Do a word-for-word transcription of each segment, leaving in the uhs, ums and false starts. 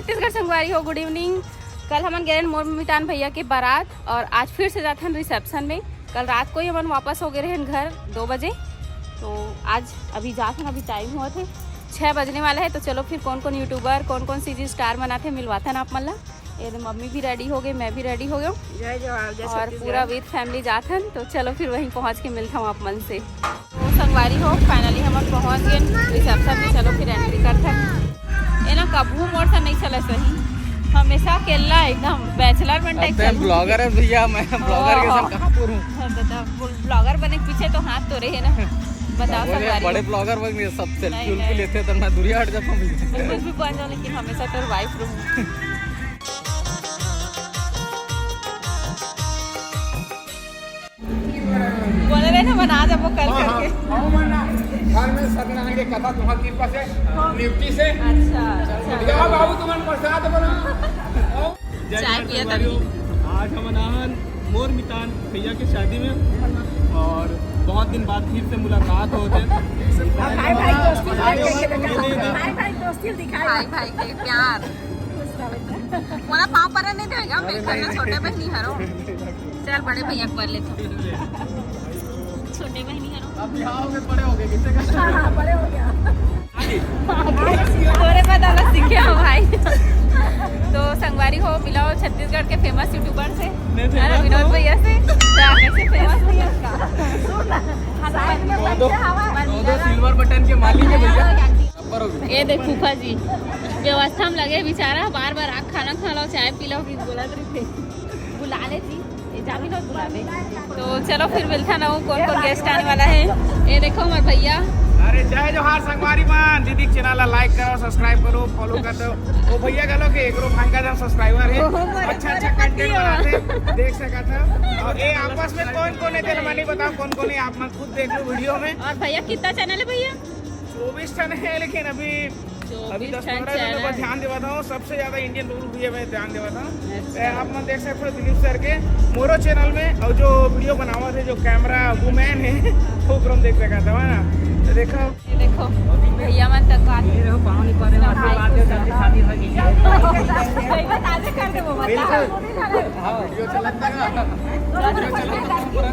छत्तीसगढ़ संगवारी हो, गुड इवनिंग। कल हमन गए रहन मोर मितान भैया के बारात और आज फिर से जाथन रिसेप्शन में। कल रात को ही हमन वापस हो गए रहन घर दो बजे, तो आज अभी जाथन, अभी टाइम हुआ थे छः बजने वाला है। तो चलो फिर कौन कौन यूट्यूबर, कौन कौन सीजी स्टार मनाथे, मिलवाथन आप मन ला। ये दे मम्मी भी रेडी हो गई, मैं भी रेडी हो गई हूँ। जय जोहार, जय और छत्तीसगढ़। पूरा विद फैमिली जाथन, तो चलो फिर वहीं पहुँच के मिलता हूँ आप मन से। तो संगवारी हो, फाइनली हमन पहुँच गए रिसेप्शन में। चलो फिर एंट्री करथन। ये ना कभू मोर से नहीं चला सही, हमेशा अकेला एकदम बैचलर मन टाइप अबे चलू। ब्लॉगर है भैया, मैं ब्लॉगर के साथ ओह। कहाँ पूरूं? हाँ, दादा, ब्लॉगर बने के पीछे तो हाथ तो रहे ना। बताओ बोले, संगवारी बड़े हो। ब्लॉगर बन गए, सब सेल्फी नहीं, उल्फी नहीं। लेते तो मैं दूरिया हट जाता हूँ। मैं कुछ भी बन जाऊँ, लेकिन हमेशा तो वाइफ रहूँ। बोले रहे ना, बना जब वो कल हाँ, हाँ। करके। आओ मना। घर में सत्यनारायण के कथा तुम्हारी कृपा से, नियुक्ति से। अच्छा, अच्छा। जाओ बाबू, तुम्हारे प्रसाद बना। आओ। जय चाय माता पिया दी। तभी। आज हमन आहन मोर मितान भैया के शादी में और बहुत दिन बाद फिर से मुलाकात होत हे। भाई भाई दोस्ती दिखाई, भाई भाई दोस्ती दिखाई। भाई भाई के प्यार। मोला पाँव परे नहीं देगा, मैं घर में छोटे बहनी हरो। चल बड़े भैया को कर लेता हूँ। छोटे बहनी हरो। अभी हाँ हो गए, बड़े हो गए, कितने का? हाँ, हाँ, बड़े हो गया। आगे। तोरे पता लग सीखे हो भाई। तो संगवारी हो, मिला हो छत्तीसगढ़ के फेमस यूट्यूबर से। मैं अरे फेमस विनोद हूँ। भैया से। तो कैसे फेमस नहीं है उसका? साइड में दो, दो, बच्चा हवा। दो, दो सिल्वर बटन के मालिक है भैया। ये देख फूफा जी, व्यवस्था में लगे बेचारा, बार बार आके खाना खा लो, चाय पी लो, फिर बोला तो थे। बुला ले जी, ये जा भी ना बुलावे। तो चलो फिर मिलता ना, वो कौन कौन गेस्ट आने वाला है। ये देखो हमारे भैया। अरे जय जोहार संगवारी मन, दीदी के चैनल ला लाइक करो, सब्सक्राइब करो, फॉलो कर दो। वो भैया गलो के एकरो भांगा जन सब्सक्राइबर है, ओहो, मोरे, अच्छा अच्छा मोरे कंटेंट पतिया। बनाते हैं, देख सकत हो। और ये आपस में कौन कौन है तेरे मनी बताओ, कौन कौन है आप मन खुद देख लो वीडियो में। और भैया कितना चैनल है भैया? चौबीस ठन है, लेकिन अभी, अभी चौबीस दस ठन पंद्रह जन चैनल। पर ध्यान देवा था, सबसे ज्यादा इंडियन पब्लिक भी मैं ध्यान देवा था। अच्छा। ए, आप मन देख सकते हो दिलीप सर के मोरो चैनल में, और जो वीडियो बनावा थे, जो कैमरा वुमैन है, वो क्रम देख सका था, है ना? तो देखो। ये देखो, भैया मन तक बात ये रहो, पाँव नहीं पड़े, आशीर्वाद दो, जल्दी शादी हो गई। भाई, बता दे, कर दे वो, बता। बिल्कुल। हाँ, वीडियो चलत ना।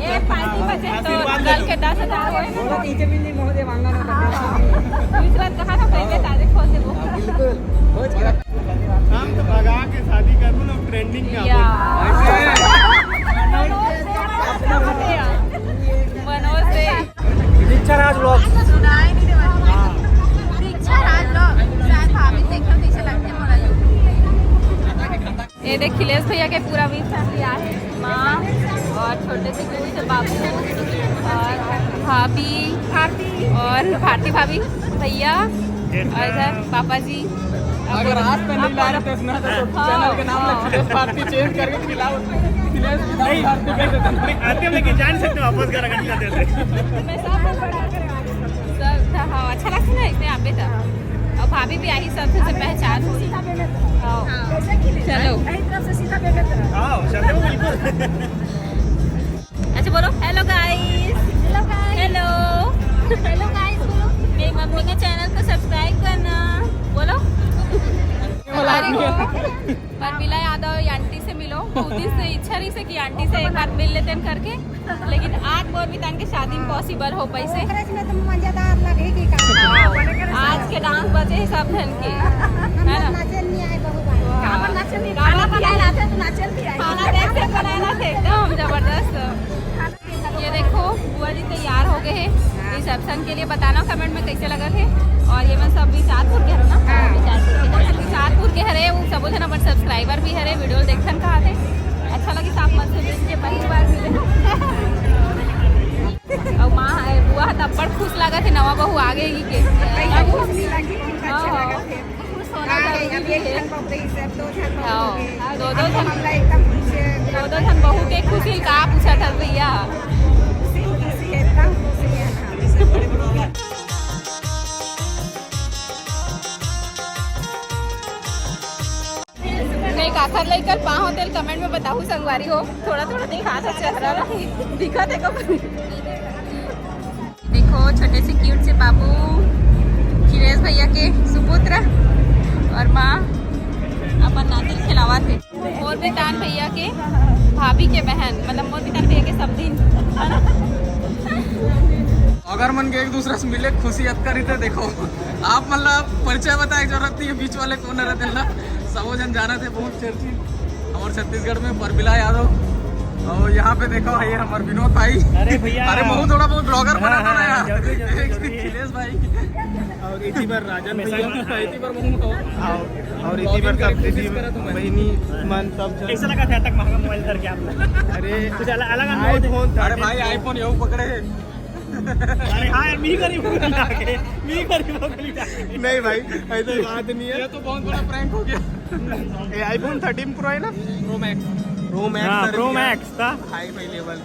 ये पार्टी बचे तो आशीर्वाद कल के दस हजार होए ना। बोलो, नीचे भी नहीं, महोदय, मांगा ना था। दूसरा कहा था, पहले तारीख खोल दे वो। हाँ, बिल्कुल। हो गया। हम तो भगा के शादी करबो ना, ट्रेंडिंग में या। आबो। मनोज दे, मनोज दे। दीक्षा राज व्लॉग। सुनाई नहीं देवा। दीक्षा राज व्लॉग। शायद भाभी देखो कैसे लगते हैं मोला YouTube। ये देख, खिलेश भैया के पूरा वीर फैमिली आए हैं, माँ और छोटे से क्यूट से बाबू और भाभी, भारती और भारती भाभी, भैया और इधर पापा जी। अगर आज पे नहीं ला रहे थे ना, तो हाँ, चैनल के नाम हाँ। में खिलेश भारती चेंज करके खिलाओ। खिलेश नहीं, भारती कह देते हैं। नहीं, आते हैं, लेकिन जान सकते हो, वापस घर अगर नहीं आते थे। मैं सब बड़ा सब था, हाँ, अच्छा लगता है ना इसमें यहाँ पे था। और भाभी भी आई, सब से पहचान हुई। हाँ। हाँ। चलो। आओ, चलो, बिल्कुल। अच्छा बोलो, हेलो गाइस। हेलो गाइस। हेलो। हेलो गाइस बोलो। मेरी मम्मी के चैनल को सब्सक्राइब करना। बोलो। हमारे को परमिला यादव आंटी से मिलो। बहुत दिन से इच्छा रही से कि आंटी से एक बार मिल लेते हैं करके, लेकिन आज मोर मितान के शादी में पॉसिबल हो पैसे। ओकरे में तो मजेदार लगे कि का। हाँ, आज के डांस बचे हैं सब धन के, है ना? नाचे नहीं आए बहुत बार। वाह। काबर नाचे नहीं, खाना बनाए रहते तो नाचे भी आए। खाना कैसे बनाए रहते, एकदम जबरदस्त। ये देखो, बुआ जी तैयार हो गए हैं रिसेप्शन के लिए। बताना कमेंट में कैसे लगा थे। और ये मन सब बिचारपुर के हरे ना? हाँ। बिचारपुर के हरे। बिचारपुर के हरे, वो सब झन अपन सब्सक्राइबर भी हरे, वीडियो देखथन कहा थे। अच्छा लगी तो आप मन से मिल के पहली बार मिले। और माँ है, बुआ है, तब बड़ खुश लगा थे, नवा बहू आ गई के। हाँ, हाँ। खुश होना जरूरी भी है। हाँ, दो दो झन, दो दो झन बहू के खुशी का पूछा था भैया। नहीं, काखर लइकर पाँव तेल कमेंट में बताहू संगवारी हो, थोड़ा थोड़ा दिखा था चेहरा ला, दिखा थे कब। देखो छोटे से क्यूट से बाबू, खिलेश भैया के सुपुत्र और माँ। अपन नाती ल खिलावत हे। मोर बितान भैया के भाभी के बहन, मतलब मोर बितान भैया के समधिन। अगर मन के एक दूसरा से मिले, खुशी अतका रहिथे। देखो, आप मन ला परिचय बताए के जरूरत नहीं है, बीच वाले कौन रहते हैं ना, सबो जन जानत हे, बहुत चर्चित हमारे छत्तीसगढ़ में परबिला यादव। और यहाँ पे देखो, ये हमारे विनोद भाई। अरे भैया। अरे, बहुत थोड़ा बहुत ब्लॉगर बना हाँ, था ना हाँ, यार। जरूर, जरूर, एक जरूर। खिलेश भाई। और इसी बार राजन भैया। इसी बार बहुत। और, और इसी बार सब दीदी बहनी मन सब जन। ऐसा लगा था तक महंगा मोबाइल धर के आपने। अरे कुछ अलग, अलग अनुभव थे। iPhone अरे भाई, iPhone यहू पकड़े। अरे हाँ यार, मी गरीब हूँ ना के, मी गरीब हूँ ना के। नहीं भाई, ऐसी बात नहीं है। ये तो बहुत बड़ा प्रैंक हो गया। ये iPhone thirteen Pro है ना? Prof max. प्रो मैक्स हाँ, प्रो मैक्स था। Hi fi level.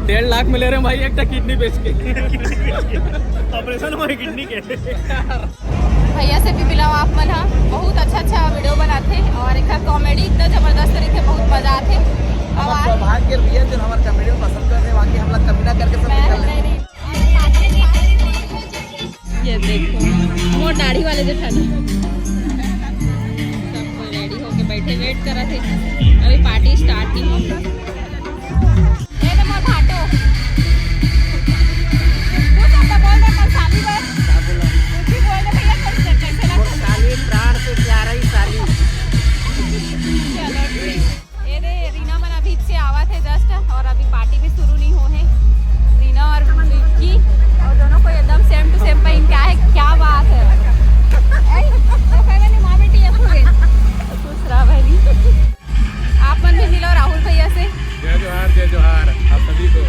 डेढ़ लाख में ले रहे हैं भाई, एक किडनी बेच के। ऑपरेशन हुआ है किडनी के। भैया से भी मिलाओ आप मन हा, बहुत अच्छा अच्छा वीडियो बनाते और एक कॉमेडी इतना जबरदस्त रहिथे, बहुत मजा आते। हमारा सौभाग्य भैया जो हमारे कॉमेडी में पसंद करते हैं, बाकी हम लोग कमी ना करके सब निकल लेते हैं। ये देखो, मोर दाढ़ी वाले जेठानी। सब कोई रेडी होके बैठे, वेट करत हे। अभी पार्टी स्टार्ट नहीं हुई। ये तो मोर भाटो। तू सब तो बोल दे, पर साली बर। तू भी बोल दे भैया, कैसे, कैसे लगता है? साली प्राण से प्यारा ही साली। चलो ठीक। ये दे, रीना मन अभी से आवा थे जस्ट, और अभी पार्टी भी शुरू नहीं हो है। रीना और विक्की, और दोनों को एकदम सेम टू सेम पहन के आए, क्या बात है। ए, तो पहले नहीं, माँ बेटी एक हो गए। खुश रहा भाई। आप मन भी मिलो राहुल भैया से। जय जोहार, जय जोहार आप सभी को।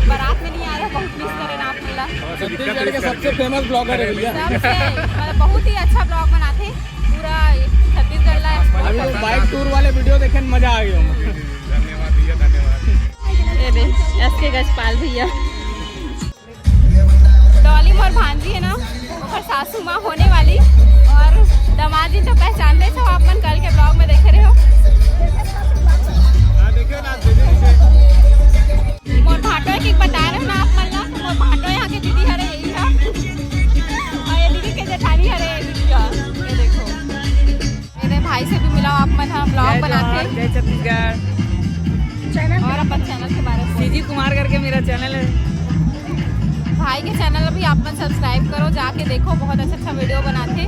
बारात में नहीं आ रहे, बहुत मिस करें आप मिला। छत्तीसगढ़ के सबसे फेमस ब्लॉगर है भैया। सबसे, मतलब, बहुत ही अच्छा ब्लॉग बनाते। पूरा छत्तीसगढ़ ला अभी वो बाइक टूर वाले वीडियो देखे, मजा आ गया। धन्यवाद भैया, धन्यवाद। ये दे, एस के गजपाल भैया। डॉली मोर भांजी है ना, ओकर सासू माँ होने वाली। और दामाद जी तो पहचानते हो, आप मन कल के ब्लॉग में देखे रहे हो। हाँ, देखियो ना, दीदी पीछे। मोर भाटो एक, एक बता रहे हो ना आप मन ला, मोर भाटो यहाँ के दीदी हरे यही है। और ये दीदी के जेठानी हरे ये दीदी का। ये देखो। मेरे भाई से भी मिलाओ आप मन, हम ब्लॉग जय बनाते जोहार, हैं। जय छत्तीसगढ़। और अपन चैनल के बारे में सीजी कुमार करके मेरा चैनल है। भाई के चैनल भी आप मन सब्सक्राइब करो, जाके देखो, बहुत अच्छा अच्छा वीडियो बनाते।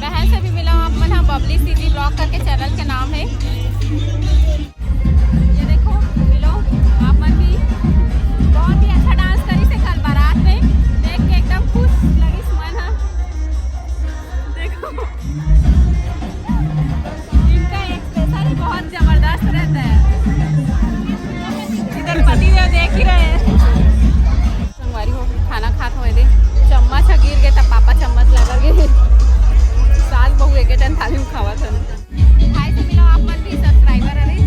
बहन से भी मिलाओ आप मन, हम बबली सीजी ब्लॉग करके चैनल के नाम है। ये देखो, मिलो आप मन भी। बहुत ही अच्छा डांस करी से कल बारात में, देख के एकदम खुश लगी मन ह। देखो, इनका एक्सप्रेशन ही बहुत जबरदस्त रहता है। इधर पति देव देख ही रहे हैं। संगवारी हो, खाना खात होए दे, चम्मच ह गिर गए, तब पापा चम्मच लगा गए। सास बहू एक जन थाली में खावा था। भाई से मिलो, आप मन भी सब्सक्राइबर हरे।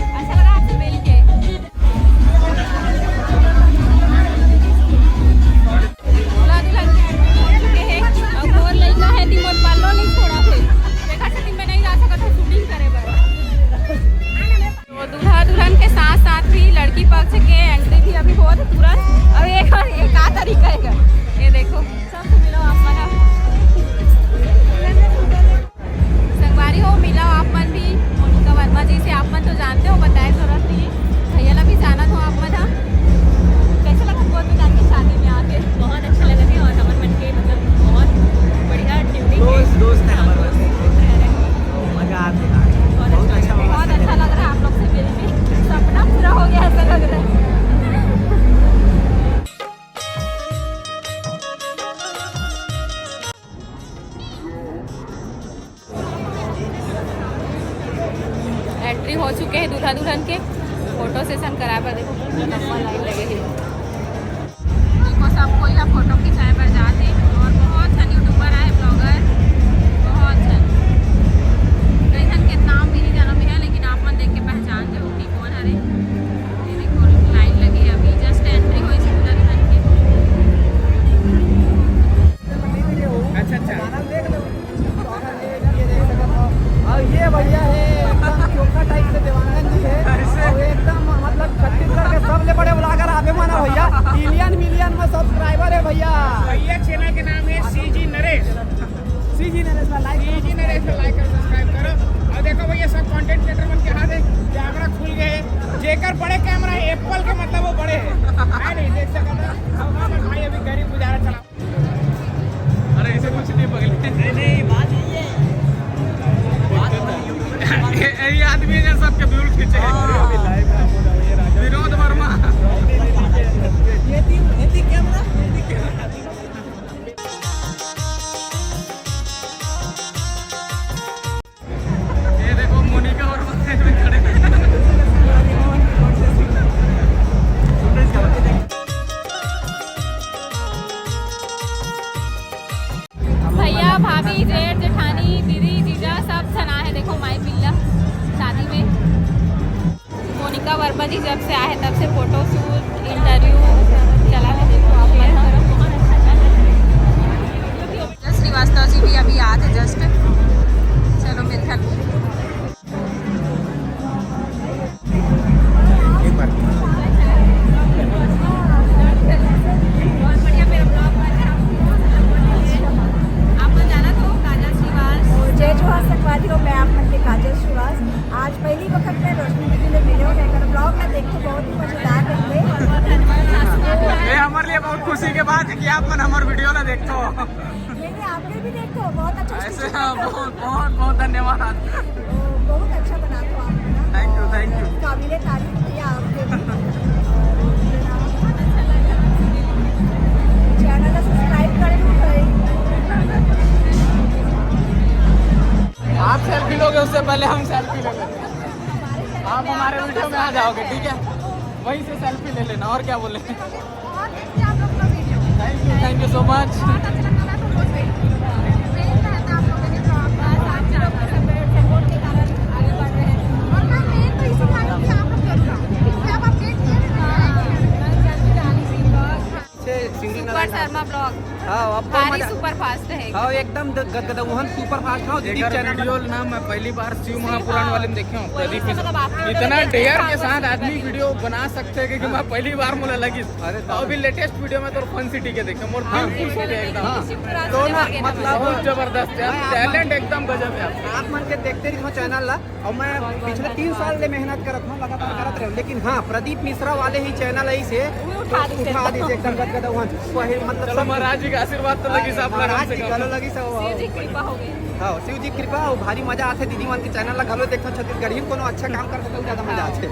अच्छा लगा आपसे मिल के। दूल्हा दुल्हन के entry हो चुके हैं। अब मोर लइका है, दिमोर पल्लो नहीं छोड़ा थे। देखा छथिन, मैं नहीं जा सकत हूँ शूटिंग करे बर। तो दूल्हा दुल्हन के साथ साथ भी लड़की पक्ष के एंट्री भी अभी होत है तुरंत। और एक, और एक आ तरीका है, ये देखो, सबसे मिलो आप मन। संगवारी हो, मिला आप मन भी मोनिका वर्मा जी से, आप मन तो जानते हो, बताए जरूरत नहीं है, भैया ला भी जानत हो आप मन। हाँ, कैसे लगा गोद में जाके शादी में आके? बहुत अच्छा लगा थे और हमर मन के मतलब बहुत बढ़िया ट्यूनिंग है। दोस्त, दोस्त है हमारे दोस्त है। तो मजा आते हैं। बहुत अच्छा, बहुत अच्छा लग रहा है आप लोग से मिलके। सपना पूरा हो गया ऐसा लग रहा है। एंट्री हो चुके हैं दूल्हा दुल्हन के। फोटो सेशन कराए बर देखो कितना लंबा लाइन लगे है। देखो सब कोई यहाँ फोटो खिंचाए बर जाते और बहुत झन यूट्यूबर आए, ब्लॉगर, बहुत झन। कई झन के नाम भी नहीं जाना भैया, लेकिन आप मन देख के पहचान जाओ कि कौन हरे। ये देखो लाइन लगे है अभी, जस्ट एंट्री हुई दूल्हा दुल्हन के। अच्छा, अच्छा। और ये भैया है एकदम चोखा टाइप से देवांगन जी है। और एकदम मतलब छत्तीसगढ़ के सबले बड़े ब्लॉगर आबे माना भैया, मिलियन मिलियन में सब्सक्राइबर है भैया। भैया चैनल के नाम है सीजी नरेश। सीजी नरेश ला like करो, सीजी नरेश ला like करो, subscribe करो। और देखो भैया, सब content creator मन के हाथ है, camera खुल गए है। जेकर बड़े camera है Apple के, मतलब वो बड़े है, है नहीं, देख सकता। अब हमारे भाई अभी गरीब गुजारा चला। अरे, इसे कुछ नहीं पकड़े। नहीं, नहीं, बात यही है। ये, ये आदमी ने सबके view खींचे। हाँ। विनोद वर्मा। ये थी, ये थी camera, ये थी camera। ये देखो, मोनिका वर्मा side में खड़े। भैया, भाभी, जेठ, जेठानी, दीदी, जीजा, सब झन आहे। देखो, माई पिल्ला शादी में। मोनिका वर्मा जी जब से आहे, तब से photo shoot, interview चला है। देखो, आप मन। श्रीवास्तव जी भी अभी आत है just। चलो, मिलथन। एक बार। बहुत बढ़िया, मेरा vlog बन रहा है। आप मन जानत हो, काजल श्रीवास। जय जोहार संगवारी हो, मैं आप मन के काजल श्रीवास। आज पहली वक्त मैं रोशनी दीदी ले मिले हो, एकर vlog ला देखो, बहुत ही मजेदार रहिथे। ये हमारे लिए बहुत खुशी के बात है कि आप मन हमारे video ला देखते हो। नहीं, नहीं, आप लोग भी देखो, बहुत अच्छा ऐसे। हाँ, बहुत, बहुत, बहुत धन्यवाद। बहुत अच्छा बनाते हो आप, है ना? Thank you, thank you। काबिले तारीफ भैया आपके भी। Channel को subscribe कर लो भाई। आप selfie लोगे, उससे पहले हम selfie ले लेंगे। आप हमारे video में आ जाओगे, ठीक है? वहीं से selfie ले लेना, और क्या बोले। Thank you, thank you so much। Super Sharma vlog। हाँ, अब तो भारी मजा। Super fast है। हाँ, एकदम द-, गदगदा, वो हम super fast। हाँ, दीदी एकर channel video ना मैं पहली बार शिव महापुराण वाले में देखे हूँ, प्रदीप मिश्रा। मतलब आप इतना dare के साथ आदमी video बना सकते हैं, क्योंकि मैं पहली बार मोला लगी। अरे तो अभी latest video में तो Fun City के देखे, मोर दिल खुश हो गया एकदम। हाँ। तो ना, मतलब बहुत जबरदस्त है, talent एकदम गजब है। आप मन के देखते रहिहूँ channel ला, और मैं पिछले तीन साल ले मेहनत करत हूँ, लगातार करत रहे हूँ, लेकिन हाँ, प्रदीप मिश्रा वाले ही channel ऐसे उठा दी एकदम गदगदा हुआ। वही मतलब चलो, सब महाराज जी का आशीर्वाद तो लगी सब महाराज जी, घलो लगी सब। शिव जी कृपा हो गई। हाँ, शिव जी कृपा हो, भारी मजा आथे। दीदी मन के channel ला घलो देखथों, छत्तीसगढ़ी कोनो अच्छा काम कर सकथों, ज्यादा मजा आथे।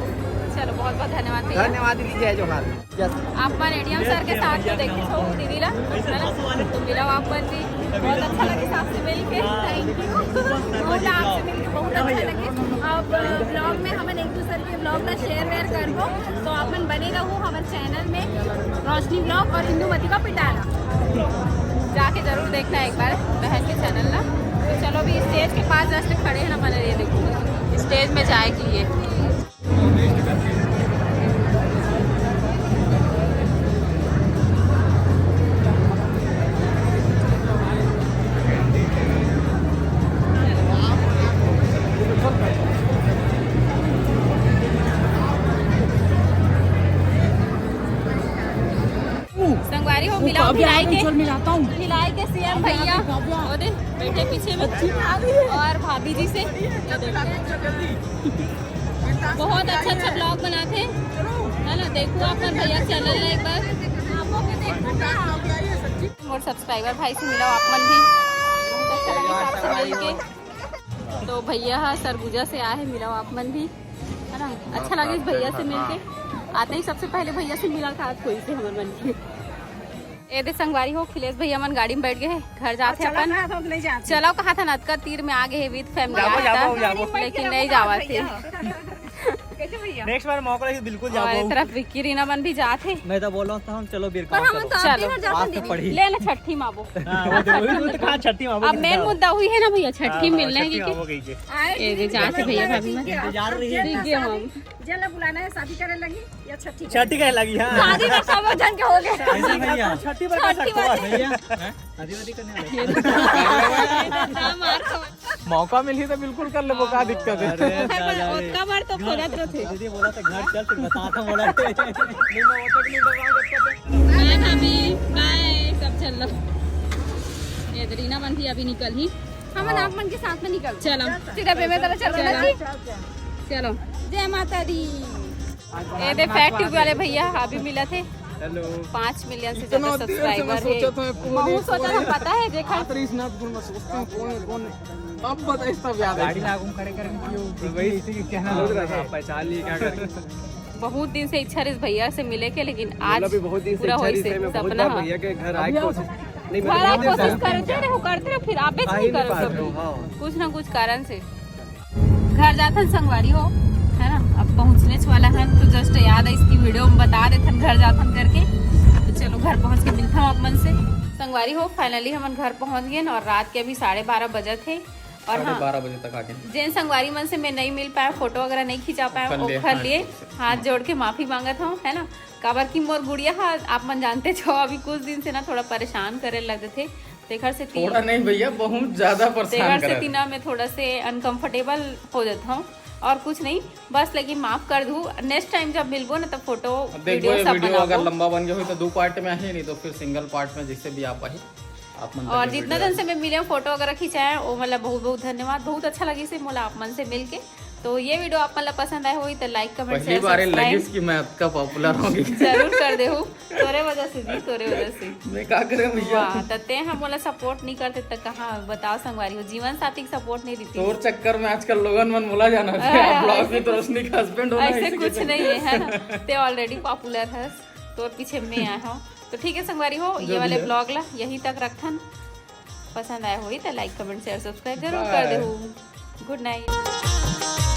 चलो, बहुत बहुत धन्यवाद भैया। धन्यवाद दीदी, जय जोहार। Yes। आप मन एडीएम सर के साथ तो देखे हो दीदी ला, है ना? तो मिला आप मन भी, बहुत अच्छा लगे आपसे मिल के। Thank you। बहुत आपसे मिल के बहुत अच्छा लगे। अब vlog में हमन एक दूसर के vlog ला share वेयर करबो, तो आप मन बने रहो हमारे channel में, रोशनी vlog और इंदुमती का पिटारा। जाके जरूर देखना एक बार बहन के channel ला। तो चलो, अभी stage के पास just खड़े हैं ना, मैंने ये देखो stage में जाए के लिए। संगवारी हो, मिलाओ भिलाई के, भिलाई के सीएम भैया, वो दे बैठे पीछे में, और भाभी जी से। बहुत अच्छा अच्छा vlog बनाथे, है ना? देखो आप मन भैया channel ला एक बार। मोर subscriber भाई से मिलाओ आप मन भी, बहुत अच्छा लगे सबसे मिल के। तो भैया हा सरगुजा से आए हैं, मिलाओ आप मन भी, है ना? अच्छा लगे इस भैया से मिल के। आते ही सबसे पहले भैया से मिलाकात होइस हमर मन के। ए दे संगवारी हो, खिलेश भैया मन गाड़ी में बैठ गए हैं, घर जाते अपन। चलो कहा था ना, अतका तीर में आ गए हैं with family जाबो, जाबो, जाबो। लेकिन नहीं जावा थे। Next बार मौका लगे बिल्कुल जाबो। और तरफ विक्की रीना मन भी जात है। मैं तो बोल रहा हूँ, हम चलो बीर पर हम तो चलो। आज तो पढ़ी। ले ना छठी माँ वो। हाँ, वो तो, वो तो कहा छठी माँ वो अब main मुद्दा हुई है ना भैया, छठी हाँ, मिलना है छठी कि माँ वो गई है। ये दे जात है भैया भाभी में। इंतजार रही है। ठीक है हम। जेला बुलाना है, शादी करे लगी या छठी करे? छठी करे लगी, हाँ। शादी में सब जन के हो गए। ऐसे भैया। छठी पर छठी बार। भैया, हैं? शादी वादी करने वाले। मौका मिली तो बिल्कुल कर लेबो, का दिक्कत है? अरे दादा रे। ओतका बार तो खोजत रथे। दीदी बोला तो घर चल, फिर बता था बोला। नहीं, मैं वो तक नहीं दबाऊंगा। बाय भाभी, बाय, सब चल लो। ये रीना मन भी अभी निकलही, हमन आप मन के साथ में निकल। चलो। सीधा बेमे तरह चलो ना जी। चलो। जय माता दी। ये दे फैक्ट ट्यूब वाले भैया अभी मिलत हे। हेलो। पाँच मिलियन से ज्यादा सब्सक्राइबर है। महू सोचा था, पता है, देखा। आखिरी स्नैप में सोचते हैं कौन है, कौन है। अब बता, इस तब याद गाड़ी आया। लागू खड़े कर दियो, वही इसी के कहना लग रहा था। पहचान लिए क्या करें। बहुत दिन से इच्छा रहिस भैया से मिले के, लेकिन आज मतलब भी बहुत दिन से पूरा इच्छा होइस रहिस है, हे मैं बहुत सपना बार ह। भैया के घर आए को नहीं, घर आए मतलब कोशिश करते रहे, करते रहे, फिर आप आ नहीं ही नहीं कर पा रहे सको। हो, हाँ। कुछ ना कुछ कारण से। घर जाथन संगवारी हो, है ना। अब पहुँचने वाला हन, तो just याद आइस कि वीडियो में बता देथन घर जाथन करके। तो चलो, घर पहुँच के मिलता हूँ आप मन से। संगवारी हो, finally हमन घर पहुँच गए और रात के अभी साढ़े बारह बजत हे। और साढ़े हाँ, बारह बजे तक आ गए। जेन संगवारी मन से मैं नहीं मिल पाया, फोटो वगैरह नहीं खिंचा पाया, ओखर लिए, ओखर हाँ, लिए ओखर से। हाथ जोड़ के माफी मांगत हूँ, है ना। काबर कि मोर गुड़िया हा, आप मन जानते छो, अभी कुछ दिन से ना थोड़ा परेशान करे लगत हे, तेखर से ती- थोड़ा नहीं भैया, बहुत ज्यादा परेशान तेखर से कर तीना मैं थोड़ा से अनकंफर्टेबल हो जाता हूँ और कुछ नहीं, बस लेकिन माफ कर दू। नेक्स्ट टाइम जब मिलबो ना, तब फोटो अब देखो, वीडियो ये सब वीडियो अगर बनाबो। लंबा बन गया हो तो दो पार्ट में आही, नहीं तो फिर सिंगल पार्ट में, जिससे भी आप आही आप मन तक और ये जितना वीडियो दिन से मैं मिले हूँ, फोटो वगैरह खिंचाए, वो मतलब बहुत बहुत धन्यवाद। बहुत अच्छा लगी से मोला आप मन से मिलके। तो ये वीडियो आप मन ला पसंद आए होही तो लाइक, कमेंट, पहली शेयर, बार सब्सक्राइब लगिस कि मैं अतका पॉपुलर हो गई। जरूर कर देहू। तोरे वजह से जी, तोरे वजह से। मैं का करे भैया? वाह, त ते ह मोला सपोर्ट नहीं करते त कहाँ बताओ संगवारी हो, जीवन साथी के सपोर्ट नहीं देती। तोर चक्कर में आजकल लोगन मन मोला जाना थे, हाँ, ब्लॉग ऐसे में तो रोशनी का हस्बैंड होना है ऐसे इसी कुछ के नहीं है, है ना। ते ऑलरेडी पॉपुलर है, तोर पीछे मैं आया हूँ। तो ठीक है संगवारी हो, ये जो वाले भी है। ब्लॉग ला यहीं तक रखथन। पसंद आया होही तो लाइक, कमेंट, शेयर, सब्सक्राइब जरूर बाय। कर देहू। गुड नाइट।